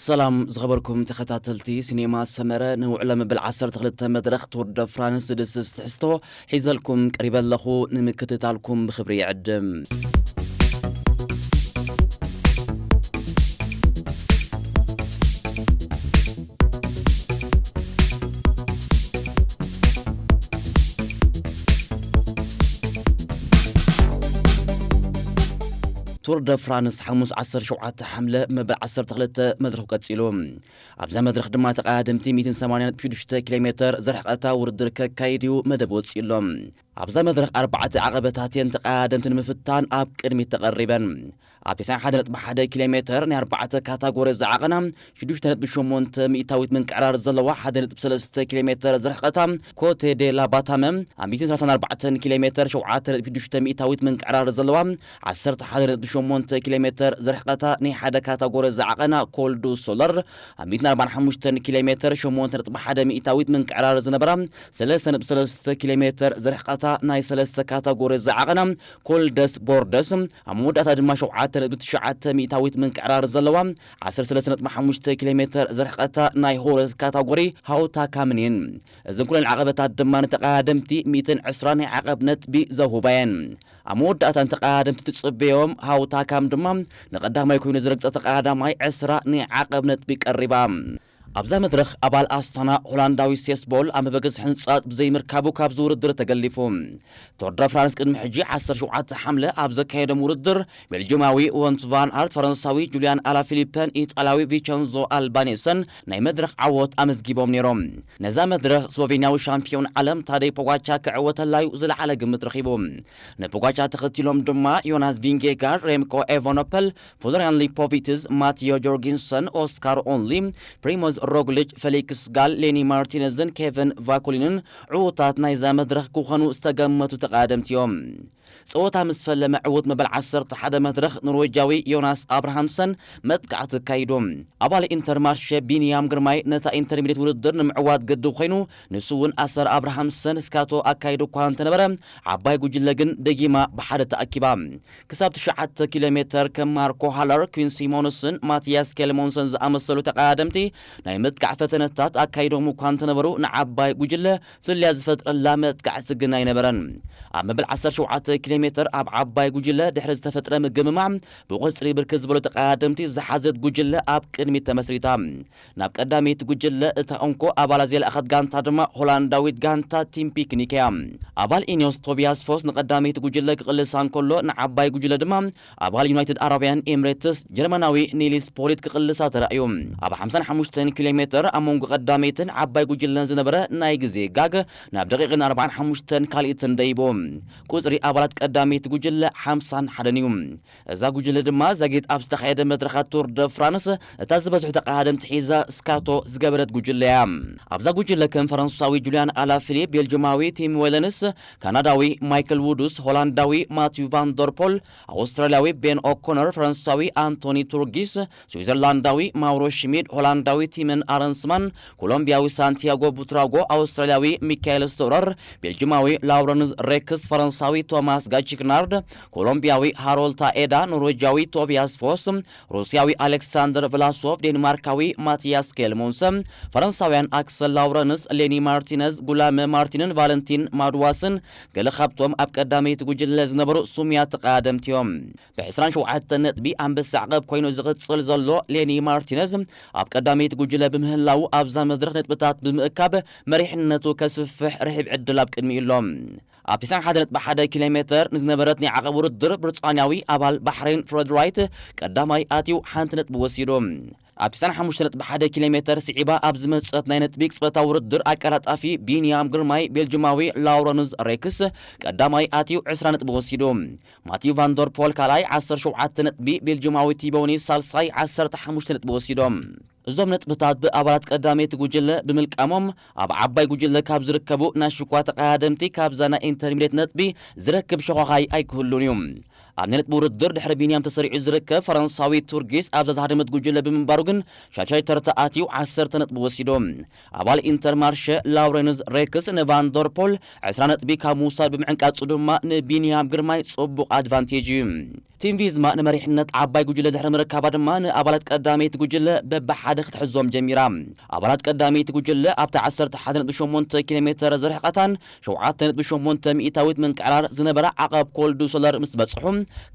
ሰላም ዝኸበርኩም ተኸታተልቲ ሲኔማ ሰመረ፣ ንውዕሎ መበል ዓሰርተ ክልተ መድረኽ ቱር ደ ፍራንስ ዝድስስ ትሕዝቶ ሒዘልኩም ቀሪበ ኣለኹ። ንምክትታልኩም ብኽብሪ ይዕድም። ቱር ደ ፍራንስ ሓሙስ ዓሰርተ ሸውዓተ ሓምለ መበል ዓሰርተ ክልተ መድረኹ ቀጺሉ። ኣብዛ መድረኽ ድማ ተቐዳደምቲ ሚእትን ሰማንያን ነጥቢ ሽዱሽተ ኪሎ ሜተር ዝርሕቐታ ውድድር ከካይድ እዩ መደብ ወጺኡ ኣሎ። ኣብዛ መድረኽ ኣርባዕተ ዓቐበታት እየን ተቐዳደምቲ ንምፍታን ኣብ ቅድሚት ተቐሪበን። ኣብ ተስዓን ሓደ ነጥቢ ሓደ ኪሎ ሜተር ናይ ኣርባዕተ ካታጎሪ ዝዓቐና ሽዱሽተ ነጥቢ ሸሞንተ ሚእታዊት ምንቅዕራር ዘለዋ ሓደ ነጥቢ ሰለስተ ኪሎ ሜተር ዝርሕቐታ ኮቴ ዴ ላ ባታመ፣ ኣብ ሚእትን ሰላሳን ኣርባዕተን ኪሎ ሜተር ሸውዓተ ነጥቢ ሽዱሽተ ሚእታዊት ምንቅዕራር ዘለዋ ዓሰርተ ሓደ ነጥቢ ሸሞንተ ኪሎ ሜተር ዝርሕቐታ ናይ ሓደ ካታጎሪ ዝዓቐና ኮል ዱ ሶለር፣ ኣብ ሚእትን ኣርባዓን ሓሙሽተን ኪሎ ሜተር ሸሞንተ ነጥቢ ሓደ ሚእታዊት ምንቅዕራር ዝነበራ ሰለስተ ነጥቢ ሰለስተ ኪሎ ሜተር ዝርሕቐታ ናይ ሰለስተ ካታጎሪ ዝዓቐና ኮል ደስ ቦርደስ፣ ኣብ መወዳእታ ድማ ሸውዓተ ነጥቢ ትሽዓተ ሚእታዊት ምንቅዕራር ዘለዋ ዓሰርተ ሰለስተ ነጥቢ ሓሙሽተ ኪሎ ሜተር ዝርሕቐታ ናይ ሆረስ ካታጎሪ ሃውታ ካምኒን። እዘን ኩለን ዓቐበታት ድማ ንተቐዳደምቲ ሚእትን ዕስራን ናይ ዓቐብ ነጥቢ ዘውህባ እየን። ኣብ መወዳእታ ንተቐዳደምቲ ትጽበዮም ሃውታ ካም ድማ ንቐዳማይ ኮይኑ ዝረግጸ ተቐዳዳማይ ዕስራ ናይ ዓቐብ ነጥቢ ቀሪባ። ኣብዛ መድረኽ ኣባል ኣስታና ሆላንዳዊ ሴስቦል ኣብ መበገሲ ሕንጻጽ ብዘይምርካቡ ካብዚ ውድድር ተገሊፉ። ቶር ደ ፍራንስ ቅድሚ ሕጂ ዓሰርተ ሸውዓተ ሓምለ ኣብ ዘካየዶም ውድድር ቤልጅማዊ ወንት ቫን ኣርት፣ ፈረንሳዊ ጁልያን ኣላፊሊፐን ኢጣልያዊ ቪቸንዞ ኣልባኔሰን ናይ መድረኽ ዓወት ኣመዝጊቦም ነይሮም። ነዛ መድረኽ ስሎቬንያዊ ሻምፒዮን ዓለም ታደይ ፖጋቻ ክዕወተላዩ ዝለዓለ ግምት ረኺቡ። ንፖጋቻ ተኸቲሎም ድማ ዮናስ ቪንጌጋር፣ ሬምኮ ኤቫኖፐል፣ ፍሎሪያን ሊፖቪትዝ፣ ማቲዮ ጆርጊንሰን፣ ኦስካር ኦንሊ፣ ፕሪሞዝ ሮግሊች፣ ፌሊክስ ጋል፣ ሌኒ ማርቲነዝን ኬቨን ቫኮሊንን ዕዉታት ናይዛ መድረኽ ክኾኑ ዝተገመቱ ተቐዳደምቲ እዮም። ጸወታ ምስ ፈለመ ዕዉት መበል ዓሰርተ ሓደ መድረኽ ኖርዌጃዊ ዮናስ ኣብርሃምሰን መጥቃዕቲ ኣካይዱ። ኣባል ኢንተርማርሸ ቢንያም ግርማይ ነታ ኢንተርሚድየት ውድድር ንምዕዋት ግድብ ኮይኑ፣ ንሱ እውን ኣሰር ኣብርሃምሰን ስካቶ ኣካይዱ እኳ እንተነበረ፣ ዓባይ ጉጅለ ግን ደጊማ ብሓደ ተኣኪባ። ክሳብ ትሽዓተ ኪሎ ሜተር ከም ማርኮ ሃለር፣ ኩዊን ሲሞንስን ማቲያስ ኬልሞንሰን ዝኣመሰሉ ተቐዳደምቲ ናይ ምጥቃዕ ፈተነታት ኣካይዶም እኳ እንተነበሩ፣ ንዓባይ ጉጅለ ፍልልያት ዝፈጥረላ መጥቃዕቲ ግን ኣይነበረን። ኣብ መበል ዓሰርተ ሸውዓተ ኪሎ ሜተር ኣብ ዓባይ ጉጅለ ድሕሪ ዝተፈጥረ ምግምማዕ፣ ብቁጽሪ ብርክት ዝበሉ ተቐዳደምቲ ዝሓዘት ጉጅለ ኣብ ቅድሚት ተመስሪታ። ናብ ቀዳመይቲ ጉጅለ እታ እንኮ ኣባላ ዘይለኣኸት ጋንታ ድማ ሆላንዳዊት ጋንታ ቲም ፒክኒክ እያ። ኣባል ኢኒዮስ ቶቢያስ ፎስ ንቀዳመይቲ ጉጅለ ክቕልሳ እንከሎ፣ ንዓባይ ጉጅለ ድማ ኣባል ዩናይትድ ኣረባውያን ኤምሬትስ ጀርመናዊ ኒልስ ፖሊት ክቕልሳ ተራእዩ። ኣብ ሓምሳን ሓሙሽተን ኪሎ ሜተር ኣብ መንጎ ቀዳመይትን ዓባይ ጉጅለን ዝነበረ ናይ ግዜ ጋግ ናብ ደቂቕን ኣርባዓን ሓሙሽተን ካልኢትን ደይቡ። ቁጽሪ ኣባላት ቀዳመይቲ ጉጅለ ሓምሳን ሓደን እዩ። እዛ ጉጅለ ድማ ዛጊት ኣብ ዝተኻየደ መድረኻት ቱር ደ ፍራንስ እታ ዝበዝሑ ተቐዳደምቲ ሒዛ ስካቶ ዝገበረት ጉጅለ እያ። ኣብዛ ጉጅለ ከም ፈረንሳዊ ጁልያን ኣላፊሊፕ፣ ቤልጅማዊ ቲም ዌለንስ፣ ካናዳዊ ማይክል ውዱስ፣ ሆላንዳዊ ማቲዩ ቫን ደር ፖል፣ ኣውስትራልያዊ ቤን ኦኮነር፣ ፈረንሳዊ ኣንቶኒ ቱርጊስ፣ ስዊዘርላንዳዊ ማውሮ ሽሚድ፣ ሆላንዳዊ ቲመን ኣረንስማን፣ ኮሎምቢያዊ ሳንቲያጎ ቡትራጎ፣ ኣውስትራልያዊ ሚካኤል ስቶረር፣ ቤልጅማዊ ላውረንስ ሬክስ፣ ፈረንሳዊ ቶማስ ጋቺክናርድ፣ ኮሎምቢያዊ ሃሮል ታኤዳ፣ ኖርዌጃዊ ቶቢያስ ፎስ፣ ሩስያዊ ኣሌክሳንደር ቭላሶቭ፣ ዴንማርካዊ ማቲያስ ኬልሞንሰ፣ ፈረንሳውያን ኣክሰል ላውረንስ፣ ሌኒ ማርቲነዝ፣ ጉላመ ማርቲንን ቫለንቲን ማድዋስን ገለ ካብቶም ኣብ ቀዳመይቲ ጉጅለ ዝነበሩ ስሙያት ተቐዳደምቲ እዮም። ብ ዕስራን ሸውዓተን ነጥቢ ኣንበሳ ዓቐብ ኮይኑ ዝቕጽል ዘሎ ሌኒ ማርቲነዝ ኣብ ቀዳመይቲ ጉጅለ ብምህላዉ ኣብዛ መድረኽ ነጥብታት ብምእካብ መሪሕነቱ ከስፍሕ ርሒብ ዕድል ኣብ ቅድሚኡ ኣሎ። ኣብ ተስዓን ሓደን ነጥቢ ሓደ ኪሎ ሜተር ንዝነበረት ናይ ዓቐብ ውድድር ብሪጣንያዊ ኣባል ባሕሬን ፍረድ ራይት ቀዳማይ ኣትዩ ሓንቲ ነጥቢ ወሲዱ። ኣብ ተስዓን ሓሙሽተን ነጥቢ ሓደ ኪሎ ሜተር ስዒባ ኣብ ዝመጸት ናይ ነጥቢ ቅጽበታዊ ውድድር ኣቀላጣፊ ቢንያም ግርማይ ቤልጅማዊ ላውረንስ ሬክስ ቀዳማይ ኣትዩ ዕስራ ነጥቢ ወሲዱ። ማቲዩ ቫንደር ፖል ካልኣይ ዓሰርተ ሸውዓተ ነጥቢ፣ ቤልጅማዊ ቲቦኒ ሳልሳይ ዓሰርተ ሓሙሽተ ነጥቢ ወሲዶም። እዞም ነጥብታት ብኣባላት ቀዳመይቲ ጉጅለ ብምልቃሞም ኣብ ዓባይ ጉጅለ ካብ ዝርከቡ ናይ ሽኳ ተቐዳደምቲ ካብዛ ናይ ኢንተርሚድየት ነጥቢ ዝረክብ ሸዃኻይ ኣይክህሉን እዩ። ኣብ ናይ ነጥቢ ውድድር ድሕሪ ቢንያም ተሰሪዑ ዝርከብ ፈረንሳዊ ቱርጊስ ኣብዛ ዝሃደመት ጉጅለ ብምንባሩ ግን ሻሻይ ተርታ ኣትዩ ዓሰርተ ነጥቢ ወሲዱ። ኣባል ኢንተርማርሸ ላውረንስ ሬክስ ንቫንደርፖል ዕስራ ነጥቢ ካብ ምውሳድ ብምዕንቃጹ ድማ ንቢንያም ግርማይ ጽቡቕ ኣድቫንቴጅ እዩ። ቲም ቪዝማ ንመሪሕነት ዓባይ ጉጅለ ድሕሪ ምርካባ ድማ ንኣባላት ቀዳመይቲ ጉጅለ በብሓደ ክትሕዞም ጀሚራ። ኣባላት ቀዳመይቲ ጉጅለ ኣብታ ዓሰርተ ሓደ ነጥቢ ሸሞንተ ኪሎ ሜተር ዝርሕቐታን ሸውዓተ ነጥቢ ሸሞንተ ሚእታዊት ምንቅዕራር ዝነበራ ዓቐብ ኮልዱ ሶለር ምስ በጽሑ፣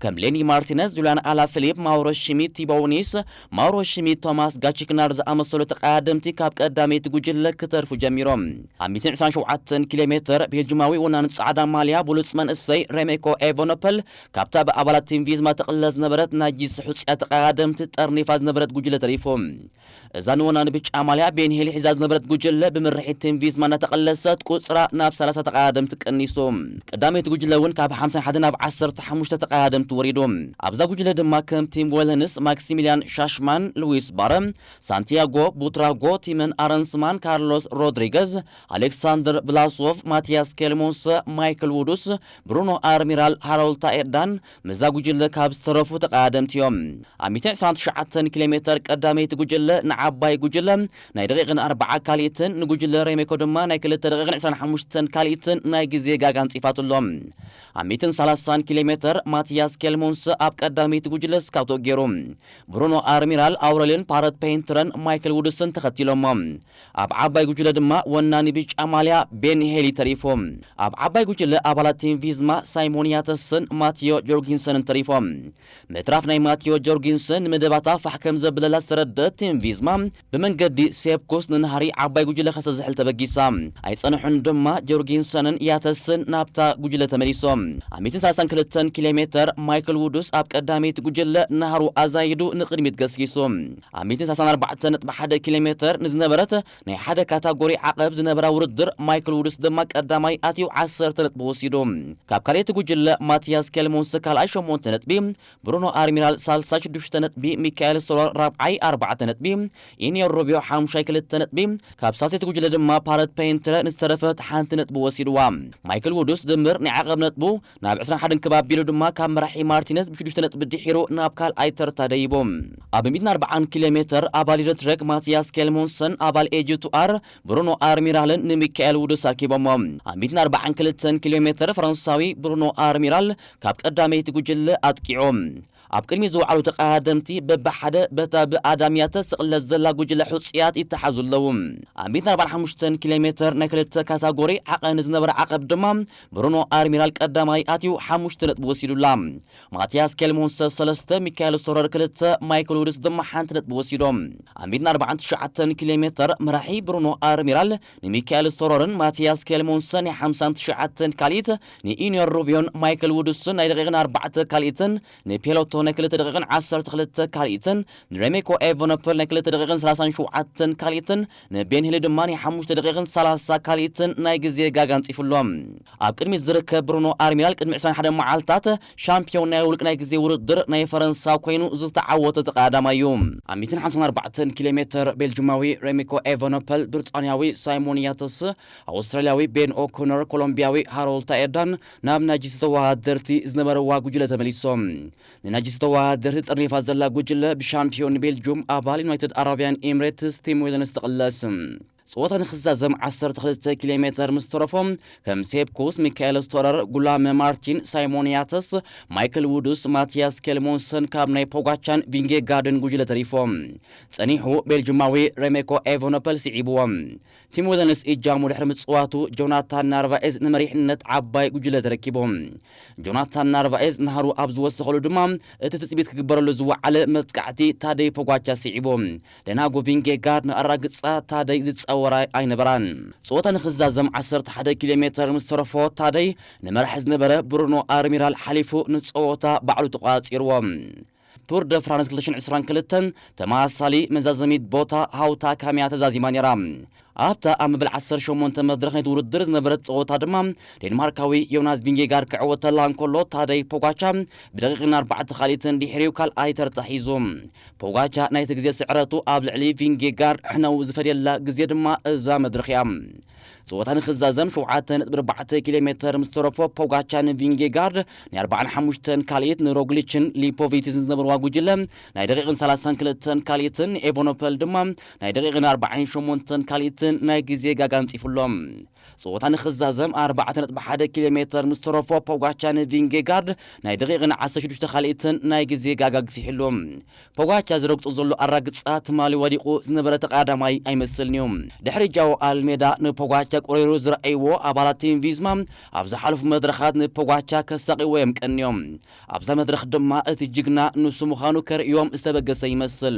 ከም ሌኒ ማርቲነዝ፣ ጁልያን ኣላ ፊሊፕ፣ ማውሮ ሽሚት፣ ቲቦ ኒስ፣ ማውሮ ሽሚት፣ ቶማስ ጋቺክናር ዝኣመሰሉ ተቐዳደምቲ ካብ ቀዳመይቲ ጉጅለ ክተርፉ ጀሚሮም። ኣብ ሚእትን ዕስራን ሸውዓተን ኪሎ ሜተር ቤልጅማዊ ወናኒ ጻዕዳ ማልያ ብሉጽ መንእሰይ ሬሜኮ ኤቨኖፐል ካብታ ብኣባላት ቲም ቪዝማ ትቕለስ ዝነበረት ናጂስ ሕጹያ ተቐዳደምቲ ጠርኒፋ ዝነበረት ጉጅለ ተሪፉ። እዛ ንወናኒ ብጫ ማልያ ቤን ሄሊ ሒዛ ዝነበረት ጉጅለ ብምርሒት ቲም ቪዝማ እናተቐለሰት ቁጽራ ናብ ሰላሳ ተቐዳደምቲ ቀኒሱ። ቀዳመይቲ ጉጅለ እውን ካብ ሓምሳ ሓደ ናብ ዓሰርተ ሓሙሽተ ተቐዳደምቲ ወሪዱ። ኣብዛ ጉጅለ ድማ ከም ቲም ዌለንስ፣ ማክሲሚልያን ሻሽማን፣ ሉዊስ ባረ፣ ሳንቲያጎ ቡትራጎ፣ ቲመን ኣረንስማን፣ ካርሎስ ሮድሪገዝ፣ ኣሌክሳንደር ብላሶቭ፣ ማቲያስ ኬልሞንስ፣ ማይክል ውዱስ፣ ብሩኖ ኣርሚራል፣ ሃሮልድ ታኤርዳን ምስዛ ጉጅለ ካብ ዝተረፉ ተቐዳደምቲ እዮም። ኣብ ሚእትን ዕስራን ትሽዓተን ኪሎ ሜተር ቀዳመይቲ ጉጅለ ንዓባይ ጉጅለ ናይ ደቂቕን ኣርባዓ ካልኢትን ንጉጅለ ሬሜኮ ድማ ናይ ክልተ ደቂቕን ዕስራን ሓሙሽተን ካልኢትን ናይ ግዜ ጋጋ ኣንጺፋትሎም። ኣብ ሚእትን ሰላሳን ኪሎ ሜተር ማቲያስ ኬልሞንስ ኣብ ቀዳመይቲ ጉጅለ ስካውቶ ገይሩ። ብሩኖ ኣርሚራል፣ ኣውረልዮን ፓረት ፔይንትረን ማይክል ውድስን ተኸቲሎሞ። ኣብ ዓባይ ጉጅለ ድማ ወናኒ ብጫ ማልያ ቤን ሄሊ ተሪፉ። ኣብ ዓባይ ጉጅለ ኣባላት ቲም ቪዝማ ሳይሞን ያተስን ማቲዮ ጆርጊንሰንን ተሪፎም። ምትራፍ ናይ ማቲዮ ጆርጊንሰን ንመደባታ ፋሕ ከም ዘብለላ ዝተረደት ቲም ቪዝማ ብመንገዲ ሴፕኩስ ንናህሪ ዓባይ ጉጅለ ከተዝሕል ተበጊሳ። ኣይጸንሑን ድማ ጆርጊንሰንን ያተስን ናብታ ጉጅለ ተመሊሶም። ኣብ ሚእትን ሰላሳን ክልተን ኪሎ ሜተር ማይክል ውዱስ ኣብ ቀዳመይቲ ጉጅለ ናህሩ ኣዛይዱ ንቕድሚት ገስጊሱ። ኣብ ሚእትን ሰላሳን ኣርባዕተን ነጥቢ ሓደ ኪሎ ሜተር ንዝነበረት ናይ ሓደ ካታጎሪ ዓቐብ ዝነበራ ውድድር ማይክል ውዱስ ድማ ቀዳማይ ኣትዩ ዓሰርተ ነጥቢ ወሲዱ። ካብ ካልኣይቲ ጉጅለ ማቲያስ ኬልሞንስ ካልኣይ ሸሞንተ ነጥቢ፣ ብሩኖ ኣርሚራል ሳልሳይ ሽዱሽተ ነጥቢ፣ ሚካኤል ስቶረር ራብዓይ ኣርባዕተ ነጥቢ፣ ኢኒዮ ሩቢዮ ሓሙሻይ ክልተ ነጥቢ፣ ካብ ሳልሰይቲ ጉጅለ ድማ ፓረት ፔይንትረ ንዝተረፈት ሓንቲ ነጥቢ ወሲድዋ። ማይክል ውዱስ ድምር ናይ ዓቐብ ነጥቡ ናብ ዕስራን ሓደን ክብ ኣቢሉ ድማ ካብ መራሒ ማርቲነዝ ብሽዱሽተ ነጥቢ ድሒሩ ናብ ካልኣይ ተርታ ደይቡ። ኣብ ሚእትን ኣርባዓን ኪሎ ሜተር ኣባል ዩሮ ትረክ ማቲያስ ኬልሞንሰን ኣባል ኤጂ ቱ ኣር ብሩኖ ኣርሚራልን ንሚካኤል ውዱስ ኣርኪቦሞ። ኣብ ሚእትን ኣርባዓን ክልተን ኪሎ ሜተር ፈረንሳዊ ብሩኖ ኣርሚራል ካብ ቀዳመይቲ ጉጅለ ኣጥቂዑ። ኣብ ቅድሚ ዝወዓሉ ተቐዳደምቲ በብሓደ በታ ብኣዳም ያተስ ትቕለስ ዘላ ጉጅለ ሕጹያት ይተሓዙ ኣለዉ። ኣብ ሚእትን ኣርባዓን ሓሙሽተን ኪሎ ሜተር ናይ ክልተ ካታጎሪ ዓቐን ዝነበረ ዓቐብ ድማ ብሩኖ ኣርሚራል ቀዳማይ ኣትዩ ሓሙሽተ ነጥቢ ወሲዱላ። ማቲያስ ኬልሞንሰ ሰለስተ፣ ሚካኤል ስቶረር ክልተ፣ ማይክል ውድስ ድማ ሓንቲ ነጥቢ ወሲዶም። ኣብ ሚእትን ኣርባዓን ትሽዓተን ኪሎ ሜተር መራሒ ብሩኖ ኣርሚራል ንሚካኤል ስቶረርን ማቲያስ ኬልሞንሰን ናይ ሓምሳን ትሽዓተን ካልኢት፣ ንኢኒዮር ሩቢዮን ማይክል ውድስን ናይ ደቂቕን ኣርባዕተ ካልኢትን፣ ንፔሎቶ ናይ ክልተ ደቂቕን ዓሰርተ ክልተ ካልኢትን፣ ንሬሜኮ ኤቨኖፐል ናይ ክልተ ደቂቕን ሰላሳን ሸውዓተን ካልኢትን፣ ንቤን ሂሊ ድማ ናይ ሓሙሽተ ደቂቕን ሰላሳ ካልኢትን ናይ ግዜ ጋጋ ኣንጺፉሎም። ኣብ ቅድሚት ዝርከብ ብሩኖ ኣርሚራል ቅድሚ ዕስራን ሓደን መዓልታት ሻምፒዮን ናይ ውልቂ ናይ ግዜ ውድድር ናይ ፈረንሳ ኮይኑ ዝተዓወተ ተቐዳዳማይ እዩ። ኣብ ሚእትን ሓምሳን ኣርባዕተን ኪሎ ሜተር ቤልጅማዊ ሬሚኮ ኤቨኖፐል፣ ብሪጣንያዊ ሳይሞን ያተስ፣ ኣውስትራልያዊ ቤን ኦኮነር፣ ኮሎምቢያዊ ሃሮልድ ታኤርዳን ናብ ናጂስ ተወዳደርቲ ዝነበረዋ ጉጅለ ተመሊሶም። ንናጂስ ተወዳደርቲ ጠርኒፋ ዘላ ጉጅለ ብሻምፒዮን ቤልጅዩም ኣባል ዩናይትድ ኣረቢያን ኤምሬትስ ቲም ዊልያምስ ትቕለስ። ጸወታ ንኽዛዘም ዓሰርተ ክልተ ኪሎ ሜተር ምስ ተረፎ፣ ከም ሴፕኩስ፣ ሚካኤል ስቶረር፣ ጉላመ ማርቲን፣ ሳይሞን ያተስ፣ ማይክል ውዱስ፣ ማቲያስ ኬልሞንሰን ካብ ናይ ፖጋቻን ቪንጌጋርድን ጉጅለ ተሪፎም። ጸኒሑ ቤልጅማዊ ሬሜኮ ኤቨኖፐል ስዒብዎም። ቲም ዊልያምስ ኢጃሙ ድሕሪ ምጽዋቱ ጆናታን ናርቫኤዝ ንመሪሕነት ዓባይ ጉጅለ ተረኪቡ። ጆናታን ናርቫኤዝ ናህሩ ኣብ ዝወሰኸሉ ድማ እቲ ትጽቢት ክግበረሉ ዝወዓለ መጥቃዕቲ ታደይ ፖጋቻ ስዒቡ። ደናጎ ቪንጌጋርድ ንኣራግጻ ታደይ ዝጸወራ ኣይነበራን። ጸወታ ንኽዛዘም ዓሰርተ ሓደ ኪሎ ሜተር ምስ ተረፎ ታደይ ንመራሒ ዝነበረ ብሩኖ ኣርሚራል ሓሊፉ ንጸወታ ባዕሉ ተቋጺርዎ። ቱር ደ ፍራንስ ክልተ ሽሕን ዕስራን ክልተን ተመሳሳሊ መዛዘሚት ቦታ ሃውታ ካሚያ ተዛዚማ ነይራ። ኣብታ ኣብ መበል ዓሰርተ ሸሞንተ መድረኽ ናይቲ ውድድር ዝነበረት ጸወታ ድማ፣ ዴንማርካዊ ዮናስ ቪንጌጋርድ ክዕወተላ እንከሎ፣ ታደይ ፖጋቻ ብደቂቕን ኣርባዕተ ካልኢትን ድሕሪኡ ካልኣይ ተርታ ሒዙ። ፖጋቻ ናይቲ ግዜ ስዕረቱ ኣብ ልዕሊ ቪንጌጋርድ ሕነው ዝፈድየላ ግዜ ድማ እዛ መድረኽ እያ። ጸወታ ንኽዛዘም ሸውዓተ ነጥቢ ኣርባዕተ ኪሎ ሜተር ምስ ተረፎ፣ ፖጋቻ ንቪንጌጋርድ ናይ ኣርባዓን ሓሙሽተን ካልኢት፣ ንሮግሊችን ሊፖቪትን ዝነበርዋ ጉጅለ ናይ ደቂቕን ሰላሳን ክልተን ካልኢትን፣ ኤቨኖፐል ድማ ናይ ደቂቕን ኣርባዓን ሸሞንተን ካልኢትን ናይ ግዜ ጋጋ ኣንጺፉሎም። ጸወታ ንኽዛዘም ኣርባዕተ ነጥቢ ሓደ ኪሎ ሜተር ምስ ተረፎ፣ ፖጋቻ ንቪንጌጋርድ ናይ ደቂቕን ዓሰርተ ሽዱሽተ ካልኢትን ናይ ግዜ ጋጋ ግፊሕሉ። ፖጋቻ ዝረግጾ ዘሎ ኣራግጻ ትማሊ ወዲቑ ዝነበረ ተቐዳማይ ኣይመስልን እዩ። ድሕሪ ጃኦ ኣልሜዳ ንፖጋቻ ቆሪሩ ዝረኣይዎ ኣባላት ቲም ቪዝማ፣ ኣብ ዝሓለፉ መድረኻት ንፖጋቻ ከሳቕይዎ እዮም ቀንዮም። ኣብዛ መድረኽ ድማ እቲ ጅግና ንሱ ምዃኑ ከርእዮም ዝተበገሰ ይመስል።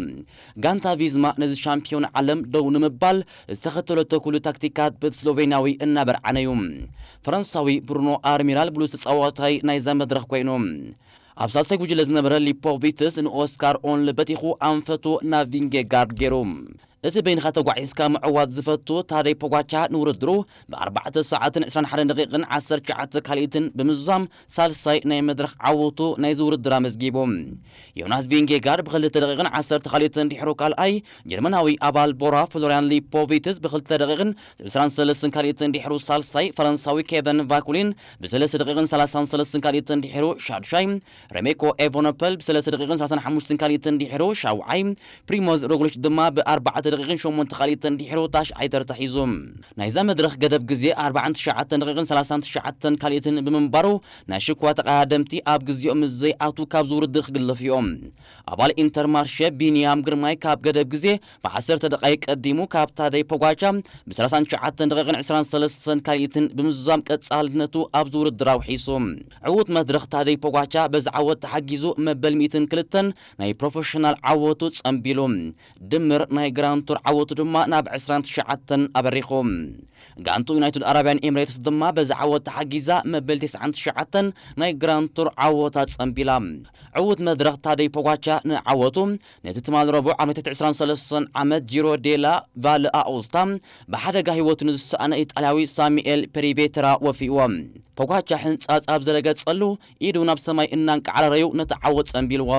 ጋንታ ቪዝማ ነዚ ሻምፒዮን ዓለም ደው ንምባል ዝተኸተለቶ ኩሉ ታክቲካት በቲ ስሎቬንያዊ እናበርዓነ እዩ። ፈረንሳዊ ብሩኖ ኣርሚራል ብሉጽ ተጻዋታይ ናይዛ መድረኽ ኮይኑ፣ ኣብ ሳልሳይ ጉጅለ ዝነበረ ሊፖቪትስ ንኦስካር ኦንል በቲኹ ኣንፈቱ ናብ ቪንጌጋርድ ገይሩ። እቲ በይንኻ ተጓዒዝካ ምዕዋት ዝፈቱ ታደይ ፖጋቻ ንውድድሩ ብኣርባዕተ ሰዓትን ዕስራን ሓደን ደቂቕን ዓሰርተ ትሽዓተ ካልኢትን ብምዝዛም ሳልሳይ ናይ መድረኽ ዓወቱ ናይዚ ውድድር ኣመዝጊቡ። ዮናስ ቪንጌጋርድ ብክልተ ደቂቕን ዓሰርተ ካልኢትን ድሕሩ ካልኣይ፣ ጀርመናዊ ኣባል ቦራ ፍሎርያን ሊፖቪትስ ብክልተ ደቂቕን ዕስራን ሰለስተን ካልኢትን ድሕሩ ሳልሳይ፣ ፈረንሳዊ ኬቨን ቫኩሊን ብሰለስተ ደቂቕን ሰላሳን ሰለስተን ካልኢትን ድሕሩ ሻድሻይ፣ ረሜኮ ኤቨኖፐል ብሰለስተ ደቂቕን ሰላሳን ሓሙሽተን ካልኢትን ድሕሩ ሻውዓይ፣ ፕሪሞዝ ሮግሊች ድማ ብኣርባዕተ ደቂቕን ሸሞንተ ካልኢትን ድሕሩ ታሽዓይ ተርታ ሒዙ። ናይዛ መድረኽ ገደብ ግዜ ኣርባዓን ትሽዓተን ደቂቕን ሰላሳን ትሽዓተን ካልኢትን ብምንባሩ፣ ናይ ሽኳ ተቐዳደምቲ ኣብ ግዜኦም ምስ ዘይኣትዉ ካብዚ ውድድር ክግለፉ እዮም። ኣባል ኢንተርማርሸ ቢንያም ግርማይ ካብ ገደብ ግዜ ብዓሰርተ ደቓይቅ ቀዲሙ ካብ ታደይ ፖጋቻ ብሰላሳን ትሽዓተን ደቂቕን ዕስራን ሰለስተን ካልኢትን ብምዝዛም ቀጻልነቱ ኣብዚ ውድድር ኣውሒሱ። ዕዉት መድረኽ ታደይ ፖጋቻ በዚ ዓወት ተሓጊዙ መበል ሚእትን ክልተን ናይ ፕሮፌሽናል ዓወቱ ጸንቢሉ። ድምር ናይ ግራንድ ቱር ዓወቱ ድማ ናብ ዕስራን ትሽዓተን ኣበሪኹ። ጋንቱ ዩናይትድ ኣረብያን ኤምሬትስ ድማ በዚ ዓወት ተሓጊዛ መበል ተስዓን ትሽዓተን ናይ ግራንድ ቱር ዓወታ ጸንቢላ። ዕዉት መድረኽ ታደይ ፖጋቻ ንዓወቱ ነቲ ትማሊ ረቡዕ ኣብ ናይ ትሕቲ ዕስራን ሰለስተን ዓመት ጂሮ ዴላ ቫለ ኣኦስታ ብሓደጋ ህይወቱ ንዝሰኣነ ኢጣልያዊ ሳሙኤል ፔሪቬትራ ወፊእዎ። ፖጋቻ ሕንጻጽ ኣብ ዝረገጸሉ ኢዱ ናብ ሰማይ እናንቃዕረረዩ ነቲ ዓወት ጸንቢልዎ።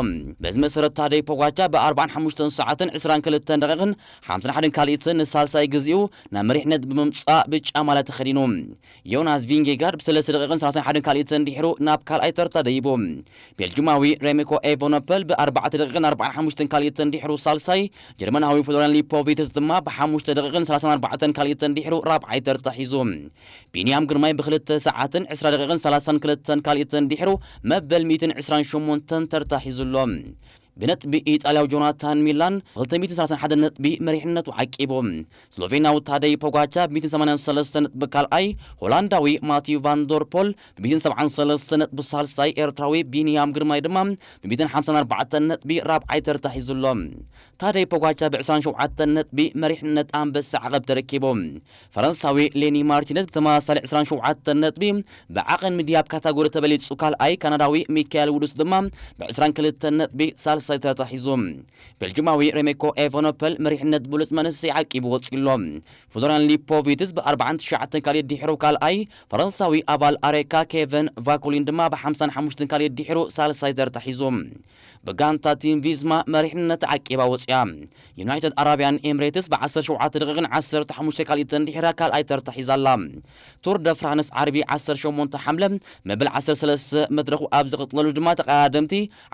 በዚ መሰረት ታደይ ፖጋቻ ብ ኣርባዓን ሓሙሽተን ሰዓትን ዕስራን ክልተን ደቂቕን ሓምሳን ሓደን ካልኢትን ንሳልሳይ ግዜኡ ናብ መሪሕነት ብምምጻእ ብጫ ማልያ ተኸዲኑ። ዮናስ ቪንጌጋርድ ብሰለስተ ደቂቕን ሰላሳን ሓደን ካልኢትን ድሕሩ ናብ ካልኣይ ተርታ ደይቡ። ቤልጅማዊ ሬሜኮ ኤቨኖፐል ብኣርባዕተ ደቂቕን ኣርባዓን ሓሙሽተን ካልኢትን ድሕሩ ሳልሳይ፣ ጀርመናዊ ፍሎሪያን ሊፖቪትስ ድማ ብሓሙሽተ ደቂቕን ሰላሳን ኣርባዕተን ካልኢትን ድሕሩ ራብዓይ ተርታ ሒዙ። ቢንያም ግርማይ ብክልተ ሰዓትን ዕስራ ደቂቕን ሰላሳን ክልተን ካልኢትን ድሕሩ መበል ሚእትን ዕስራን ሸሞንተን ተርታ ሒዙ ኣሎ። ብነጥቢ ኢጣልያዊ ጆናታን ሚላን ክልተ ሚእትን ሰላሳን ሓደን ነጥቢ መሪሕነቱ ዓቂቡ። ስሎቬንያዊ ታደይ ፖጋቻ ብ ሚእትን ሰማንያን ሰለስተን ነጥቢ ካልኣይ፣ ሆላንዳዊ ማቲዩ ቫን ዶር ፖል ብ ሚእትን ሰብዓን ሰለስተን ነጥቢ ሳልሳይ፣ ኤርትራዊ ቢንያም ግርማይ ድማ ብ ሚእትን ሓምሳን ኣርባዕተን ነጥቢ ራብዓይ ተርታ ሒዙ ኣሎ። ታደይ ፖጋቻ ብ ዕስራን ሸውዓተን ነጥቢ መሪሕነት ኣንበሳ ዓቐብ ተረኪቡ። ፈረንሳዊ ሌኒ ማርቲነዝ ብተመሳሳሊ ዕስራን ሸውዓተን ነጥቢ ብዓቐን ሚድያ ኣብ ካታጎሪ ተበሊጹ ካልኣይ፣ ካናዳዊ ሚካኤል ውዱስ ድማ ብ ዕስራን ክልተን ነጥቢ ሳልሳይ ተታሒዙ። ቤልጅማዊ ሬሜኮ ኤቨኖፐል መሪሕነት ብሉጽ መንእሰይ ዓቂቡ ወጺኡ ኣሎ። ፍሎሪያን ሊፖቪትስ ብ ኣርባዓን ትሽዓተን ካልኢት ድሕሩ ካልኣይ፣ ፈረንሳዊ ኣባል ኣሬካ ኬቨን ቫኩሊን ድማ ብ ሓምሳን ሓሙሽተን ካልኢት ድሕሩ ሳልሳይ ተርታ ሒዙ። ብጋንታ ቲም ቪዝማ መሪሕነት ዓቂባ ወጺኣ። ዩናይትድ ኣረብያን ኤምሬትስ ብ ዓሰርተ ሸውዓተ ደቂቕን ዓሰርተ ሓሙሽተ ካልኢትን ድሕራ ካልኣይ ተርታ ሒዛ ኣላ። ቱር ደ ፍራንስ ዓርቢ ዓሰርተ ሸሞንተ ሓምለ መበል ዓሰርተ ሰለስተ መድረኹ ኣብ ዝቕጽለሉ ድማ ተቐዳደምቲ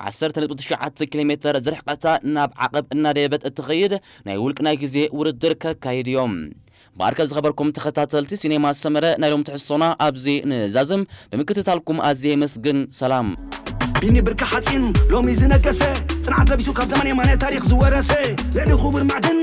ዓሰርተ ነጥቢ ትሽዓተ ኪሎ ሜተር ዝርሕቐታ ናብ ዓቐብ እናደየበት እትኸይድ ናይ ውልቂ ናይ ግዜ ውድድር ከካይድ እዮም። ብኣርከ ዝኸበርኩም ተኸታተልቲ ሲኔማ ሰመረ፣ ናይ ሎም ትሕዝቶና ኣብዚ ንዛዝም። ብምክትታልኩም ኣዝየ የመስግን። ሰላም። ቢኒ ብርኪ ሓፂን ሎሚ ዝነገሰ፣ ፅንዓት ለቢሱ ካብ ዘመን የማነ ታሪክ ዝወረሰ፣ ልዕሊ ክቡር ማዕድን